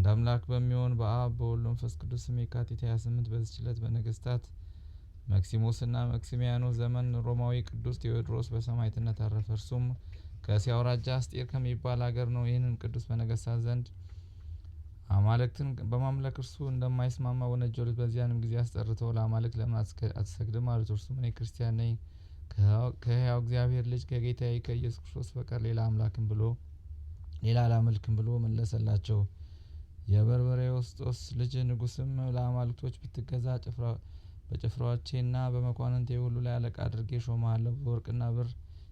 አንድ አምላክ በሚሆን በአብ በወልድ በመንፈስ ቅዱስ ስም የካቲት 28 በዚች ዕለት በነገስታት መክሲሞስና መክሲሚያኖስ ዘመን ሮማዊ ቅዱስ ቴዎድሮስ በሰማዕትነት አረፈ። እርሱም ከእስያ አውራጃ አስጤር ከሚባል አገር ነው። ይህንን ቅዱስ በነገስታት ዘንድ አማልክትን በማምለክ እርሱ እንደማይስማማ ወነጀሉት። በዚያንም ጊዜ አስጠርተው ለአማልክት ለምን አትሰግድም አሉት። እርሱም እኔ ክርስቲያን ነኝ፣ ከሕያው እግዚአብሔር ልጅ ከጌታዬ ከኢየሱስ ክርስቶስ በቀር ሌላ አምላክም ብሎ ሌላ አላመልክም ብሎ መለሰላቸው። የበርበሬዎስጦስ ልጅ ንጉስም ለአማልክቶች ብትገዛ በጭፍራዎቼና በመኳንንቴ ሁሉ ላይ አለቃ አድርጌ ሾምሃለሁ፣ በወርቅና ብር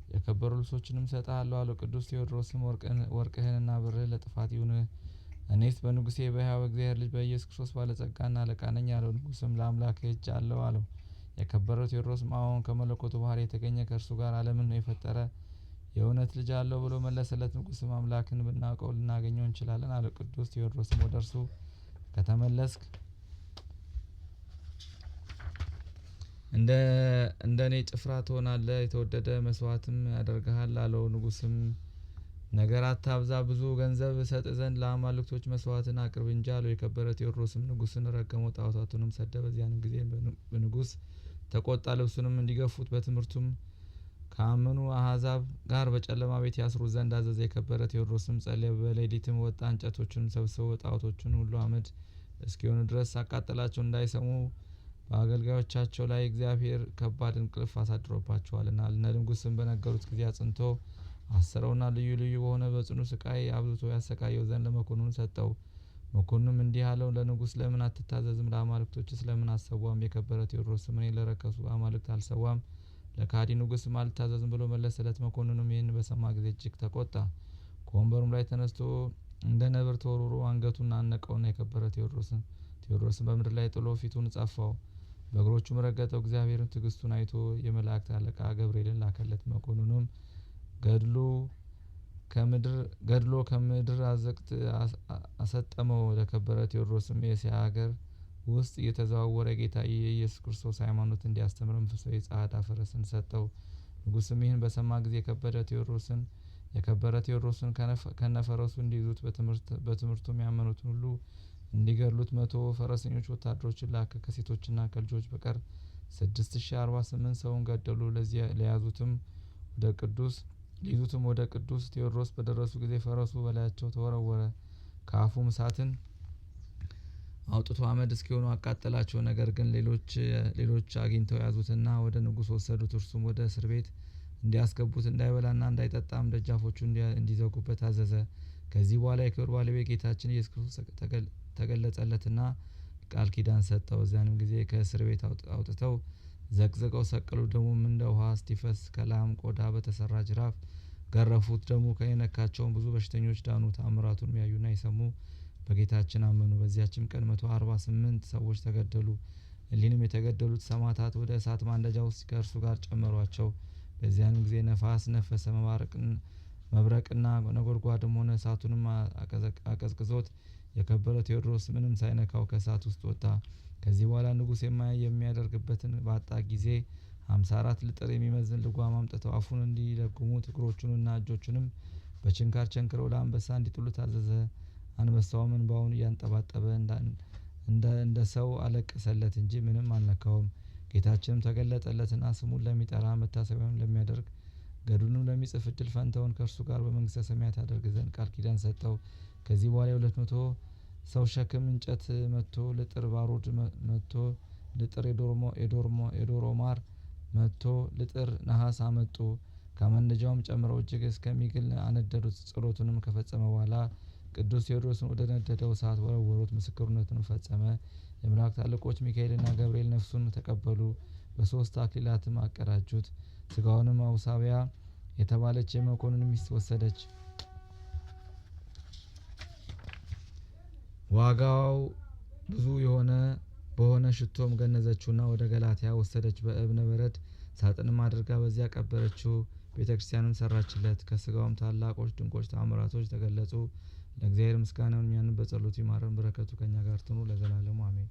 የከበሩ ልብሶችንም እሰጥሃለሁ አለው። ቅዱስ ቴዎድሮስም ወርቅህንና ብርህ ለጥፋት ይሁን፣ እኔስ በንጉሴ በሕያው እግዚአብሔር ልጅ በኢየሱስ ክርስቶስ ባለጸጋና አለቃ ነኝ አለው። ንጉስም ለአምላክህ እጅ አለው አለው። የከበረው ቴዎድሮስም አዎን፣ ከመለኮቱ ባህሪ የተገኘ ከእርሱ ጋር ዓለምን የፈጠረ የእውነት ልጅ አለው ብሎ መለሰለት። ንጉስም አምላክን ብናውቀው ልናገኘው እንችላለን አለው። ቅዱስ ቴዎድሮስም ወደ እርሱ ከተመለስክ እንደ እኔ ጭፍራ ትሆናለህ፣ የተወደደ መስዋዕትም ያደርግሃል አለው። ንጉስም ነገር አታብዛ፣ ብዙ ገንዘብ እሰጥ ዘንድ ለአማልክቶች መስዋዕትን አቅርብ እንጂ አለው። የከበረ ቴዎድሮስም ንጉስን ረገመው፣ ጣዖታቱንም ሰደበ። በዚያንም ጊዜ ንጉስ ተቆጣ፣ ልብሱንም እንዲገፉት በትምህርቱም ካመኑ አሕዛብ ጋር በጨለማ ቤት ያስሩ ዘንድ አዘዘ። የከበረ ቴዎድሮስም ጸለየ። በሌሊትም ወጣ፣ እንጨቶቹንም ሰብስቦ ጣዖቶቹን ሁሉ አመድ እስኪሆኑ ድረስ አቃጠላቸው። እንዳይሰሙ በአገልጋዮቻቸው ላይ እግዚአብሔር ከባድ እንቅልፍ አሳድሮባቸዋልና። ለንጉስም በነገሩት ጊዜ አጽንቶ አሰረውና ልዩ ልዩ በሆነ በጽኑ ስቃይ አብዝቶ ያሰቃየው ዘንድ ለመኮንኑ ሰጠው። መኮንኑም እንዲህ አለው፣ ለንጉስ ለምን አትታዘዝም? ለአማልክቶችስ ለምን አትሰዋም? የከበረ ቴዎድሮስም እኔ ለረከሱ አማልክት አልሰዋም፣ ለካዲ ንጉስም አልታዘዝም ብሎ መለሰለት። መኮንኑም ይህን በሰማ ጊዜ እጅግ ተቆጣ። ከወንበሩም ላይ ተነስቶ እንደ ነብር ተወርውሮ አንገቱን አነቀውና የከበረ ቴዎድሮስን በምድር ላይ ጥሎ ፊቱን ጸፋው፣ በእግሮቹም ረገጠው። እግዚአብሔርም ትዕግስቱን አይቶ የመላእክት አለቃ ገብርኤልን ላከለት። መኮንኑም ገድሎ ከምድር አዘቅት አሰጠመው። ለከበረ ቴዎድሮስም የእስያ ሀገር ውስጥ እየተዘዋወረ ጌታ የኢየሱስ ክርስቶስ ሃይማኖት እንዲያስተምር መንፈሳዊ ጻዕዳ ፈረስን ሰጠው። ንጉስም ይህን በሰማ ጊዜ የከበረ ቴዎድሮስን ከነፈረሱ እንዲይዙት በትምህርቱም ያመኑትን ሁሉ እንዲገድሉት 100 ፈረሰኞች ወታደሮችን ላከ። ከሴቶችና ከልጆች በቀር 6048 ሰውን ገደሉ። ለያዙትም ወደ ቅዱስ ሊይዙትም ወደ ቅዱስ ቴዎድሮስ በደረሱ ጊዜ ፈረሱ በላያቸው ተወረወረ። ከአፉም እሳትን አውጥቶ አመድ እስኪሆኑ አቃጠላቸው። ነገር ግን ሌሎች አግኝተው ያዙትና ወደ ንጉስ ወሰዱት። እርሱም ወደ እስር ቤት እንዲያስገቡት እንዳይበላና እንዳይጠጣም ደጃፎቹ እንዲዘጉበት አዘዘ። ከዚህ በኋላ የክብር ባለቤት ጌታችን ኢየሱስ ክርስቶስ ተገለጸለትና ቃል ኪዳን ሰጠው። እዚያንም ጊዜ ከእስር ቤት አውጥተው ዘቅዝቀው ሰቀሉ። ደሙም እንደ ውሃ እስቲፈስ ከላም ቆዳ በተሰራ ጅራፍ ገረፉት። ደሙ የነካቸውን ብዙ በሽተኞች ዳኑ። ተአምራቱን ያዩና የሰሙ በጌታችን አመኑ። በዚያችም ቀን 148 ሰዎች ተገደሉ። እሊንም የተገደሉት ሰማዕታት ወደ እሳት ማንደጃ ውስጥ ከእርሱ ጋር ጨመሯቸው። በዚያንም ጊዜ ነፋስ ነፈሰ፣ መብረቅና ነጎድጓድም ሆነ። እሳቱንም አቀዝቅዞት የከበረ ቴዎድሮስ ምንም ሳይነካው ከእሳት ውስጥ ወጣ። ከዚህ በኋላ ንጉሥ የሚያደርግበትን ባጣ ጊዜ 54 ልጥር የሚመዝን ልጓም አምጥተው አፉን እንዲለጉሙት እግሮቹንና እጆቹንም በችንካር ቸንክረው ለአንበሳ እንዲጥሉት አዘዘ። አንበሳውም እንባውን እያንጠባጠበ እንደ ሰው አለቀሰለት እንጂ ምንም አልነካውም። ጌታችንም ተገለጠለትና ስሙን ለሚጠራ መታሰቢያውን ለሚያደርግ ገድሉንም ለሚጽፍ እድል ፈንታውን ከእርሱ ጋር በመንግስተ ሰማያት ያደርግ ዘንድ ቃል ኪዳን ሰጠው። ከዚህ በኋላ የ200 ሰው ሸክም እንጨት 100 ልጥር ባሩድ 100 ልጥር የዶሮ ማር 100 ልጥር ነሐስ አመጡ። ከማንደጃውም ጨምረው እጅግ እስከሚግል አነደዱት። ጸሎቱንም ከፈጸመ በኋላ ቅዱስ ቴዎድሮስን ወደ ነደደው እሳት ወረወሩት። ምስክርነቱንም ፈጸመ። የመላእክት አለቆች ሚካኤልና ገብርኤል ነፍሱን ተቀበሉ። በሶስት አክሊላትም አቀዳጁት። ስጋውንም አውሳቢያ የተባለች የመኮንን ሚስት ወሰደች። ዋጋው ብዙ የሆነ በሆነ ሽቶም ገነዘችውና ወደ ገላትያ ወሰደች። በእብነ በረድ ሳጥንም አድርጋ በዚያ ቀበረችው። ቤተ ክርስቲያንም ሰራችለት። ከስጋውም ታላቆች ድንቆች ተአምራቶች ተገለጹ። ለእግዚአብሔር ምስጋና ይሁን፣ እኛንም በጸሎቱ ይማረን፣ በረከቱ ከእኛ ጋር ትኑር ለዘላለሙ አሜን።